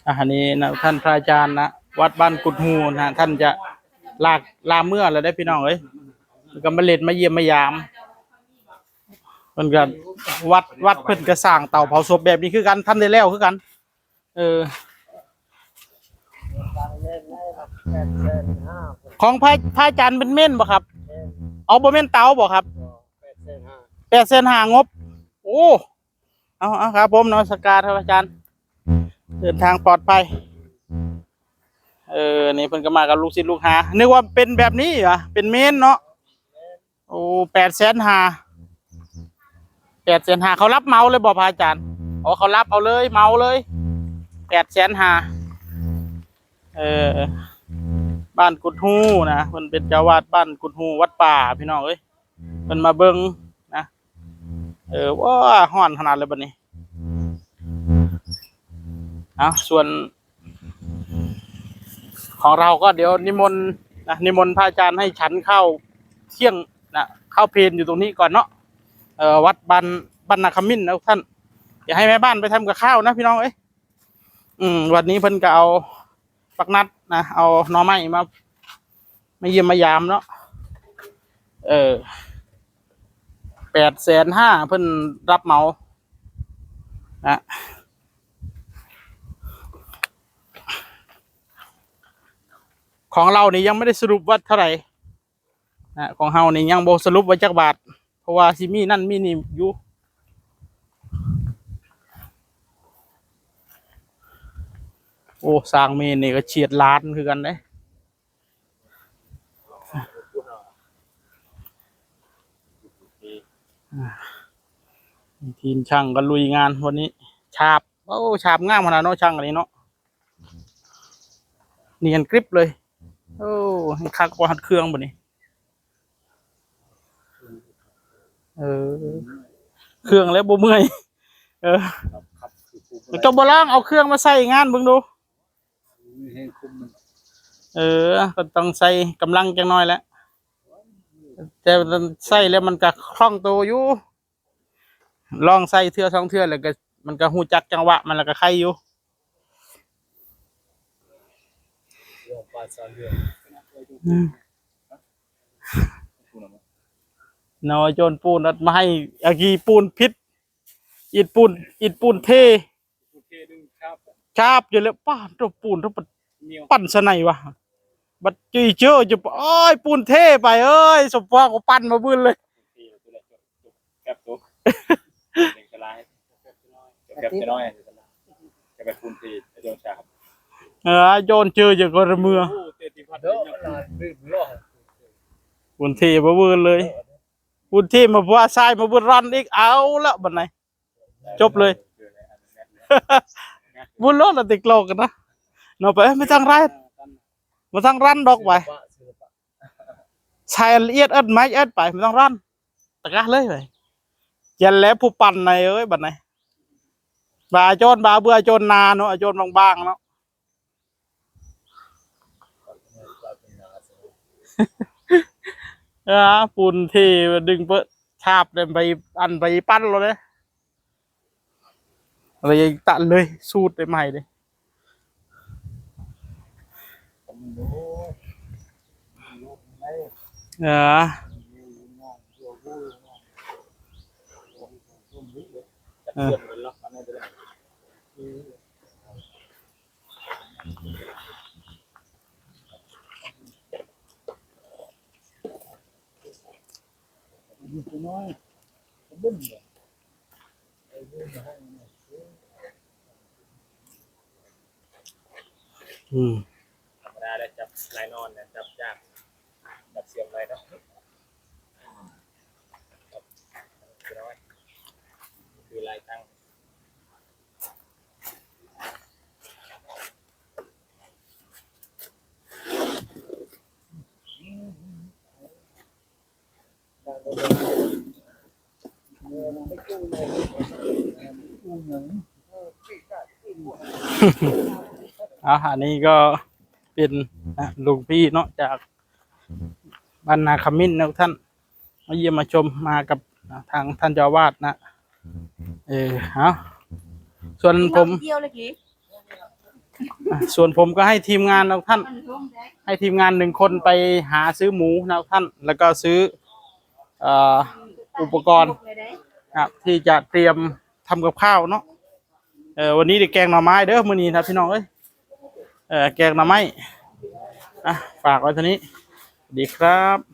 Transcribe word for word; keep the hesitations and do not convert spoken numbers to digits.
อ่ะ อันนี้นะ ท่านพระอาจารย์นะ วัดบ้านกุดฮูนะ ท่านจะลากลาเมื่อแล้วได้อพี่น้องเอ้ย แล้วก็มาเล่นมาเยี่ยมมายาม เพิ่นก็ วัด วัดเพิ่นก็สร้างเตาเผาศพแบบนี้คือกัน ทันได้แล้วคือกัน เออ ของพระ พระอาจารย์เป็นเมนบ่ครับ เอาบ่แม่นเตาบ่ครับ แปดแสนห้า งบ โอ้ เอา เอาครับผม นมัสการครับอาจารย์ เดินทางปลอดภัย เออ นี่เพิ่นก็มากับลูกศิษย์ลูกหา นึกว่าเป็นแบบนี้หวะ เป็นเมนเนาะ โอ้ แปดแสนห้า แปดแสนห้า เขารับเหมาเลยบ่พระอาจารย์ อ๋อ เขารับเอาเลย เหมาเลย แปดแสนห้า เออ บ้านกุดฮูนะ เพิ่นเป็นเจ้าวาดบ้านกุดฮูวัดป่า พี่น้องเอ้ย เพิ่นมาเบิ่งนะ เออ ว้า ฮ้อนขนาดเลยบัดนี้ เอา ส่วน ของเราก็เดี๋ยวนิมนต์นะ นิมนต์พระอาจารย์ให้ฉันข้าวเที่ยงนะ ข้าวเพลอยู่ตรงนี้ก่อนเนาะ เอ่อ วัดบ้าน บ้านนาขมิ้นนะทุกท่าน เดี๋ยวให้แม่บ้านไปทำกับข้าวนะพี่น้องเอ้ย อืม วันนี้เพิ่นก็เอาปักนัดนะ เอาหน่อไม้มา มาเยี่ยมมายามเนาะ เออ แปดแสนห้า เพิ่นรับเหมานะ ของเรานี่ยังไม่ได้สรุปว่าเท่าไหร่นะ ของเฮานี่ยังบ่สรุปว่าจักบาท เพราะว่าสิมีนั่นมีนี่อยู่ โอ้ สร้างเมนนี่ก็เฉียดล้านคือกันเด้ ทีมช่างก็ลุยงานวันนี้ ฉาบ โอ้ ฉาบงามขนาดเนาะ ช่างอันนี้เนาะ เนียนกริบเลย โอ้ ให้คักกว่าหัดเครื่องบัดนี้ เออ เครื่องแล้วบ่เมื่อย เออ เจ้าบ่ลองเอาเครื่องมาใส่งานเบิ่งดู เออ ก็ต้องใส่กำลังจังน้อยแหละ แต่ใส่แล้วมันก็คล่องตัวอยู่ ลองใส่เทื่อสองเทื่อแล้วก็ มันก็ฮู้จักจังหวะมันแล้วก็ไคอยู่ อืม เนาะ โจรปูนนัดมาให้ อากีปูนพิษ อิฐปูน อิฐปูนเท ครับ ครับ อยู่แล้ว ป้าด ตัวปูนตัวปัด เหนียว ปั้นสะไหนวะ บัดจุยเจอจะ โอ้ย ปูนเทไป เอ้ย สมพรก็ปั้นมาบึ้นเลย ครับ ตัว เด็กสลาย ครับ จะน้อย จะไปปูนเท อาจารย์ชาครับ เออ โจรเจอจะก็ระเมือ โอ้ เตะที่พัด เด้อ เลย มันนานดื่มเหล้า ปูนเทมาบึ้นเลย ปูนเทมาบัวทรายมาบึ้นรันอีก เอาละบัดไหน จบเลย บุญรอดละติดโลกกันนะ เนาะ ไป เอ้ย ไม่ต้องไร บ่ต้องรันดอกไป ศิลปะ ศิลปะ ใส่ละเอียดเอิดไม้เอิดไป บ่ต้องรัน ตะกะเลยไป เย็นแล้วผู้ปั่นในเอ้ย บัดไหน บาโจร บาเบื่อโจรนาเนาะ โจรบางๆเนาะ เออ ปูนเทดึงเปอะ ฉาบเลยไป อันไปปั้นเราเลย อะไรตะเลย สูตรใหม่เลย เออ เออ อืม ธรรมดาได้จับลายนอนนะ จับยาก จับเสียมลายเนาะ จับเสียมลาย คือลายตั้ง อ่ะ อันนี้ก็เป็น นะ หลวงพี่เนาะ จากบ้านนาขมิ้นนะท่าน มาเยี่ยมมาชม มากับ นะ ทางท่านเจ้าอาวาสนะ เออ เอา ส่วนผม เดียวเลยกี่ ส่วนผมก็ให้ทีมงานนะท่าน ให้ทีมงานหนึ่งคนไปหาซื้อหมูนะท่าน แล้วก็ซื้อ เอ่อ อุปกรณ์ เลยได้ ครับ ที่จะเตรียมทำกับข้าวเนาะ เออ วันนี้ได้แกงหน่อไม้เด้อมื้อนี้นะพี่น้องเอ้ย เออ แกงหน่อไม้ อ่ะ ฝากไว้เท่านี้ สวัสดีครับ